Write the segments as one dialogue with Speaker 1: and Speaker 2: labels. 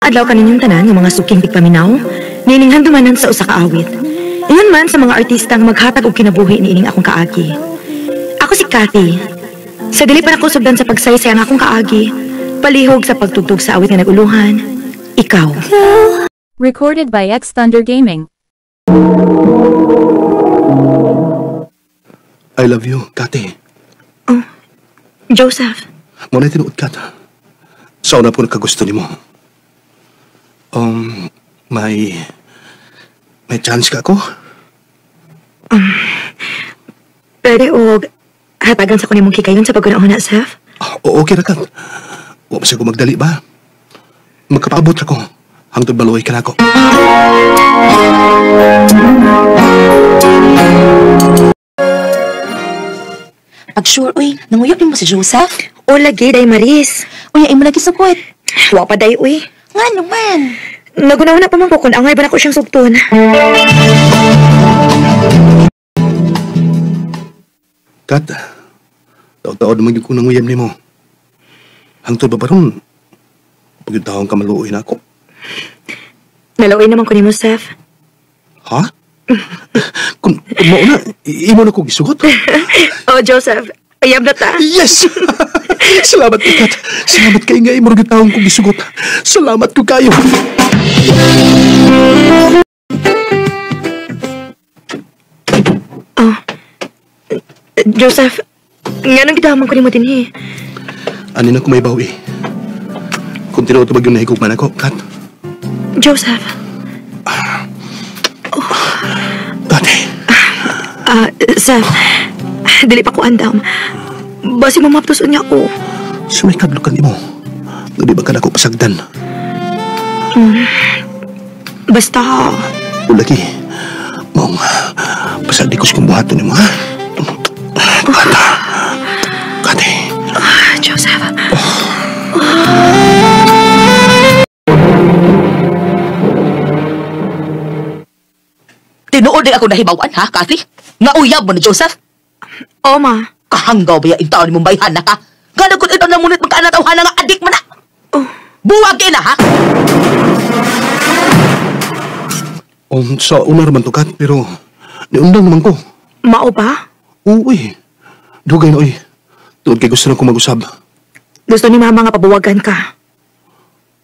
Speaker 1: Maayong adlaw kaninyong tanan nga mga suking tigpaminaw, niining handumanan sa usa ka awit. Ingon man sa mga artista nga maghatag og kinabuhi niining akong kaagi. Ako si Kathy. Sa dili pa nako sugdan sa pagsaysay ang akong kaagi, palihog sa pagtugtog sa awit nga naguluhan, ikaw.
Speaker 2: Recorded by X Thunder Gaming.
Speaker 3: I love you, Kathy.
Speaker 1: Oh, Joseph.
Speaker 3: Mo na tinuod, Kat. Sa una po nagkagusto nimo. May chance ka ako?
Speaker 1: Pwede og hatagan sa kunimong kikayon sa paguna-una, Seth?
Speaker 3: Oo, okay ra, Kat. Wa pa siya ko magdali ba? Magkapaabot ako. Hangtod maluoy ka na ako.
Speaker 4: Pag sure, uy, nanguyap mo si Joseph?
Speaker 1: O lagi, day Maris.
Speaker 4: Uy, ay mo lagi sukot.
Speaker 1: Wa pa day, uy.
Speaker 4: Nga naman.
Speaker 1: Nagunaw na pa man ko kung angay ba na ko siyang sugton.
Speaker 3: Kat, taod-taod naman yung kung nanguyab ni mo. Hangtod ba ron? Pag yung taong ka maluoy na ako.
Speaker 1: Naluoy naman ko ni mo, Seth.
Speaker 3: Ha? Kung mauna, imo na ko gisugot.
Speaker 1: Oh, Joseph, ayab na ta.
Speaker 3: Yes! Salamat, Kat. Salamat kay nga imo rin taong kong gisugot. Salamat ko kayo.
Speaker 1: Oh, Joseph, nga nang gidaman ko nimo dinhi?
Speaker 3: Ani na ko may bawi. Kung tinuod ba yung nahigugman ako, Kat?
Speaker 1: Joseph.
Speaker 3: Ate.
Speaker 1: Seth, dili pa ko andam. Basi mamaptuson niya ako.
Speaker 3: Sa may kadlukan nimo, di ba ka na ko pasagdan?
Speaker 1: Basta.
Speaker 3: Ulaki, mong pasagdi ko sa kong buhaton nimo, ha? Kata. Kate.
Speaker 1: Joseph.
Speaker 4: Tinuod din ako nahibawan, ha, Kathy? Nga uyab mo ni Joseph?
Speaker 1: Oo, ma.
Speaker 4: Kahanggaw ba yung taon ni mong bayhan na, ha? Ganag kung ito na munit magkaanatawhan na nga adik mo na!
Speaker 1: Oh.
Speaker 4: Buwag na, ha?
Speaker 3: Sa una naman to, Kat, pero niundang naman ko.
Speaker 1: Mao ba?
Speaker 3: Oo, eh. Dugay na, oy. Tuod kay gusto na ko mag-usab.
Speaker 1: Gusto ni mama nga pabuwagan ka.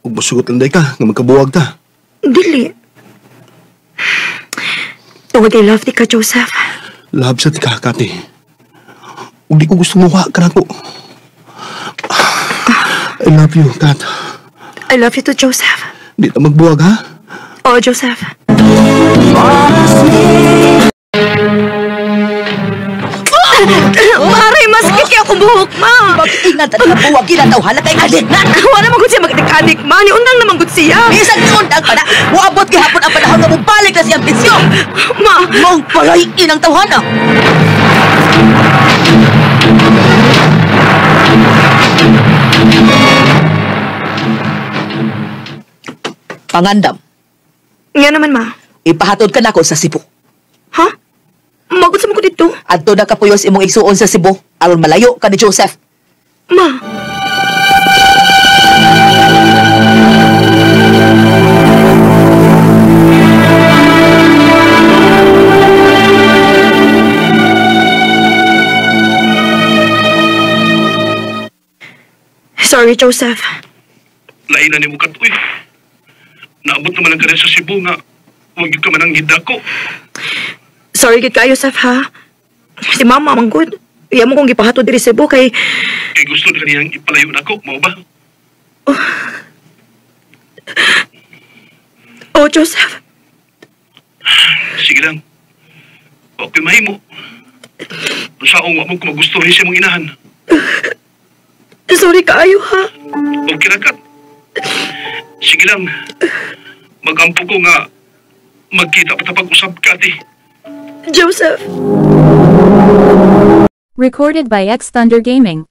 Speaker 3: Ug masugot lang day ka, nga magkabuwag ta.
Speaker 1: Dili. Tungod kay love ti ka, Joseph.
Speaker 3: Love sa ti ka, Kati. Ug di ko gusto mawa ka na ko. I love you, Kat.
Speaker 1: I love you too, Joseph.
Speaker 3: Di ta magbuwag, ha?
Speaker 1: Oo, Joseph. Maray, masakit kaya akong buhok, ma.
Speaker 4: Mag-ingat at nabuwag, ginatawhan na kay adik na.
Speaker 1: Wala naman siya mag-adik, ma. Niundang naman gud siya.
Speaker 4: Bisan niundang pa na. Muabot gihapon ang panahon nga mubalik na siyang pensyon.
Speaker 1: Ma.
Speaker 4: Maong palayin ang tawhana. Pangandam.
Speaker 1: Nga naman, ma.
Speaker 4: Ipahatod ka na ko sa Cebu.
Speaker 1: Ha? Magod sa mo ko dito.
Speaker 4: Adto na kapuyos imong igsuon sa Cebu. Aron malayo ka ni Joseph.
Speaker 1: Ma. Sorry, Joseph.
Speaker 3: Lain na ni mo katoy. Naabot naman ang ka rin sa Cebu nga. Huwag ka man ang hidako.
Speaker 1: Sorry gid kayo, Seth, ha? Si Mama, manggod. Iya mo kong gipahatod diri sa Cebu kay...
Speaker 3: Kay gusto na kaniyang ipalayo na ako, mao ba?
Speaker 1: Oh, Joseph.
Speaker 3: Sige lang. Okay, mahimo. Saong wa mo kung magustuhin siya mong inahan.
Speaker 1: Sorry kaayo, ha?
Speaker 3: Okay na, Kat. Sige lang. Magampo ko nga magkita pa pag-usap ka, ate.
Speaker 1: Joseph.
Speaker 2: Recorded by X Thunder Gaming.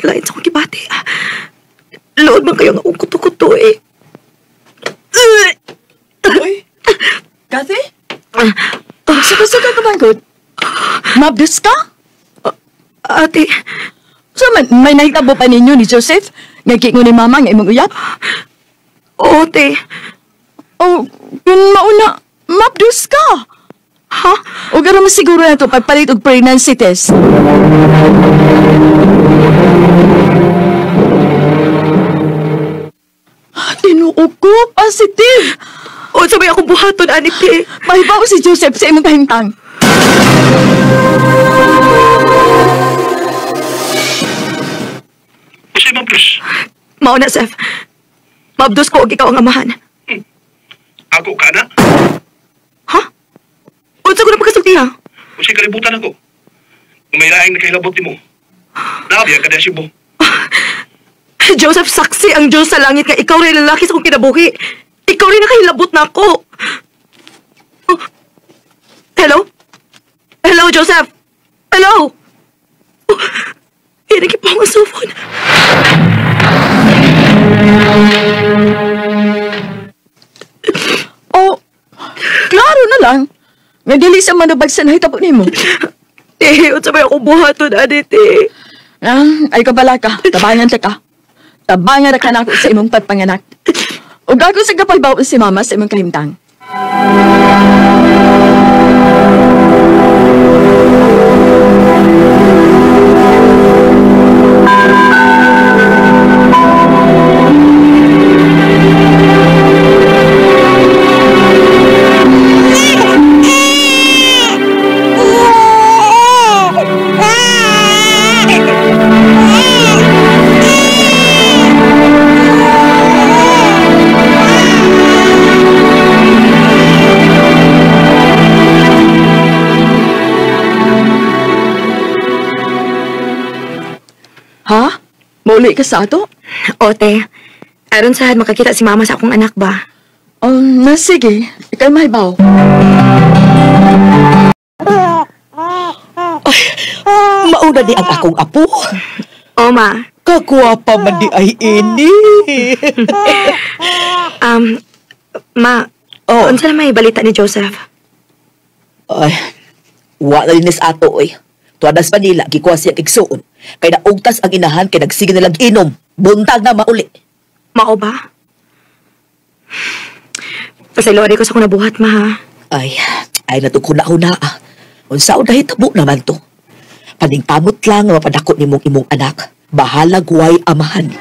Speaker 1: Lain sa akong kibati. Lood man kayo nga akong kuto-kuto eh.
Speaker 4: Uy, Kathy? Magod? Mabdus ka?
Speaker 1: Ate.
Speaker 4: So man, may nahitabo pa ninyo ni Joseph? Nagkingo ni mama nga imong uyab?
Speaker 1: Oo, te.
Speaker 4: Oh, kung mauna, mabdus ka.
Speaker 1: Ha?
Speaker 4: O garo mo siguro na ito pagpalit og pregnancy test. Tinuog ko, positive.
Speaker 1: O, sabay akong buhaton, ani, te.
Speaker 4: Mahibaw si Joseph sa imong kahimtang.
Speaker 3: Kasi mabdus.
Speaker 1: Mauna, Seth. Mabdus ko og ikaw ang amahan.
Speaker 3: Ako ka na?
Speaker 1: Ha? Unsa ko na pagkasulti, ha?
Speaker 3: Kasi kalibutan ako. May laing nakahilabot ni mo. Nabiya ka na sibo.
Speaker 1: Joseph, saksi ang Diyos sa langit nga ikaw rin lalaki sa kong kinabuhi. Ikaw rin nakahilabot na ako. Oh. Hello? Hello, Joseph? Hello? Oh. Hinagip pa ang cellphone.
Speaker 4: Oh, klaro na lang. Nga dili sa manubag sa nahitabo nimo.
Speaker 1: Te, unsa may akong buhaton, ate, te.
Speaker 4: Ah, ay kabala ka. Tabangan ta ka. Tabangan ra ka na ako sa imong pagpanganak. Ug ako sa kapaybaw si mama sa imong kahimtang. Ha? Mauli ka sa ato?
Speaker 1: Ote, aron sahad makakita si mama sa akong anak ba?
Speaker 4: Na sige, ikay mahibaw.
Speaker 5: Ay, mauna di ang akong apo.
Speaker 1: O, ma.
Speaker 5: Kakuwapa man di ay ini.
Speaker 1: Ma,
Speaker 5: oh.
Speaker 1: Unsa na may balita ni Joseph?
Speaker 5: Ay, wa na din ato, oy. Tuwadas Manila, gikuha siya kigsuon. Kay naugtas ang inahan, kay nagsige nilang inom. Buntag na mauli.
Speaker 1: Mao ba? Pasayloan ko sa kung nabuhat, ma, ha?
Speaker 5: Ay, ay natugkuna-una, ah. Unsa o nahitabo naman to. Paningkamot lang nga mapadako ni mong imong anak. Bahalag way amahan.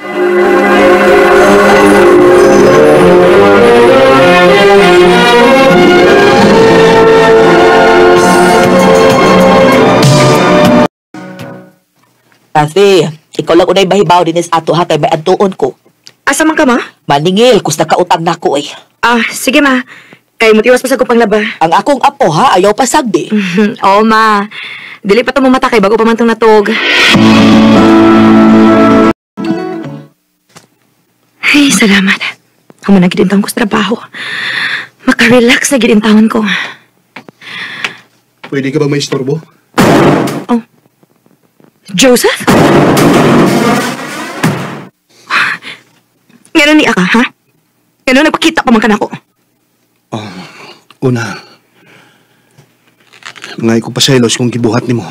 Speaker 5: Kathy, ikaw lang unay mahibaw din sa ato ha, kay may antuon ko.
Speaker 1: Asa man ka, ma?
Speaker 5: Maningil, kus nakautang na ko eh.
Speaker 1: Ah, sige ma. Kay mutiwas pa sa kupang laba.
Speaker 5: Ang akong apo ha, ayaw pasagdi.
Speaker 1: Oo ma. Dili pa to mumata kay bago pa man tong natog. Ay, salamat. Amo na gid ko sa trabaho. Makarelax na gid taon ko.
Speaker 3: Pwede ka ba may istorbo?
Speaker 1: Oh. Joseph? Ngano ni aka, ha? Ngano nagpakita pa man ka nako?
Speaker 3: Oh, una, ngay ko paselos kung gibuhat nimo.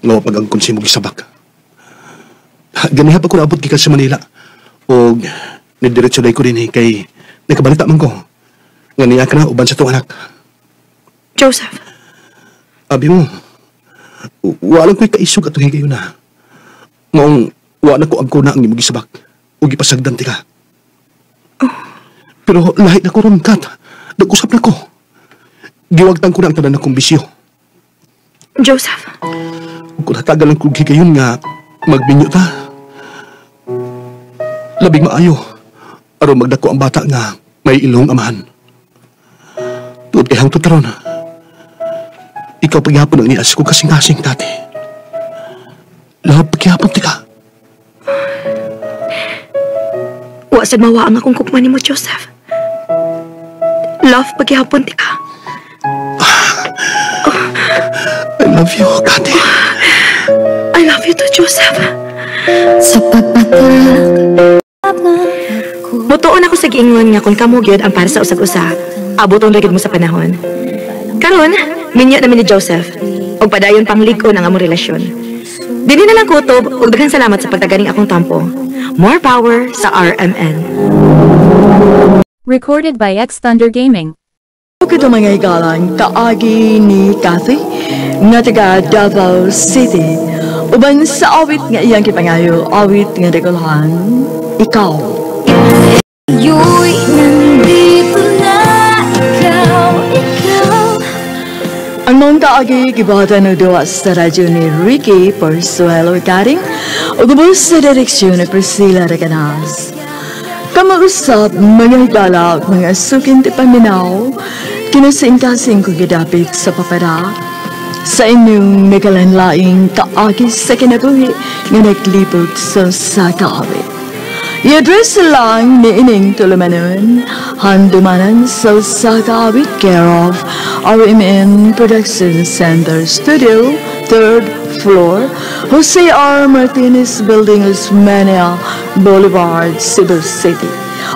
Speaker 3: Nga pag ang konsimo gisabak. Ganiha pa ko naabot gikan sa Manila. Og nidiretso day ko din eh, kay nakabalita man ko. Nga niya ka na uban sa tong anak.
Speaker 1: Joseph.
Speaker 3: Abi mo, wala ko'y kaisog atong higayon na. Maong wala ko ang kuna ang imong gisabak. O gipasagdan ti ka.
Speaker 1: Oh.
Speaker 3: Pero lahit na ko ron, Kat. Nag-usap na ko. Giwagtan ko na ang tanan akong bisyo.
Speaker 1: Joseph.
Speaker 3: Kung natagal ang kong higayon nga, magbinyo ta. Labing maayo. Aron magdako ang bata nga may ilong amahan. Tuod kay hangtod karon. Ikaw paghapon ang nias ko kasing-kasing, Tate. Lahab paghapon tika.
Speaker 1: Wa sad mawa ang akong kukma nimo, Joseph. Love paghapon tika.
Speaker 3: I love you, Kate.
Speaker 1: I love you too, Joseph.
Speaker 2: Sa pagpatak.
Speaker 1: Mutuon ako sa giingon nga kung kamo gyud ang para sa usag-usa, aboton ra gyud mo sa panahon. Karon, Minyo na mi ni Joseph. Og padayon pang lig-on ang among relasyon. Dili na lang kutob ug daghang salamat sa pagtaganing akong tampo. More power sa RMN.
Speaker 6: Recorded by X Thunder Gaming.
Speaker 4: Ito, mga higalang, kaagi ni Kathy nga taga Davao City. Uban sa awit nga iyang kipangayo, awit nga dagulhan, "Ikaw."
Speaker 2: Ngayon'y nandito na. Ikaw, ikaw.
Speaker 4: Ang maong kaagi gibuhatan og duwa sa radyo ni Ricky Porsuelo Garing ug ubos sa direksyon ni Priscilla Recanas. Kamausap, mga higala, mga suking tipaminaw, kinasing-kasing ko gidapit sa papada sa inyong nagkalanlaing kaagi sa kinabuhi nga naglibot sa kaawit. I-address lang ni ining tulumanon, Handumanan sa usa ka awit, care of RMN Production Center Studio, third floor, Jose R. Martinez Building, Osmeña Boulevard, Cebu City.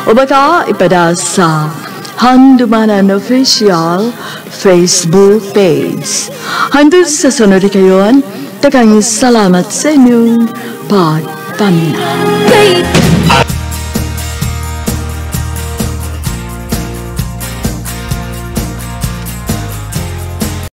Speaker 4: O baka ipada sa Handumanan Official Facebook page. Hangtod sa sunod kayon, daghang salamat sa inyong pagpaminaw.
Speaker 2: Kay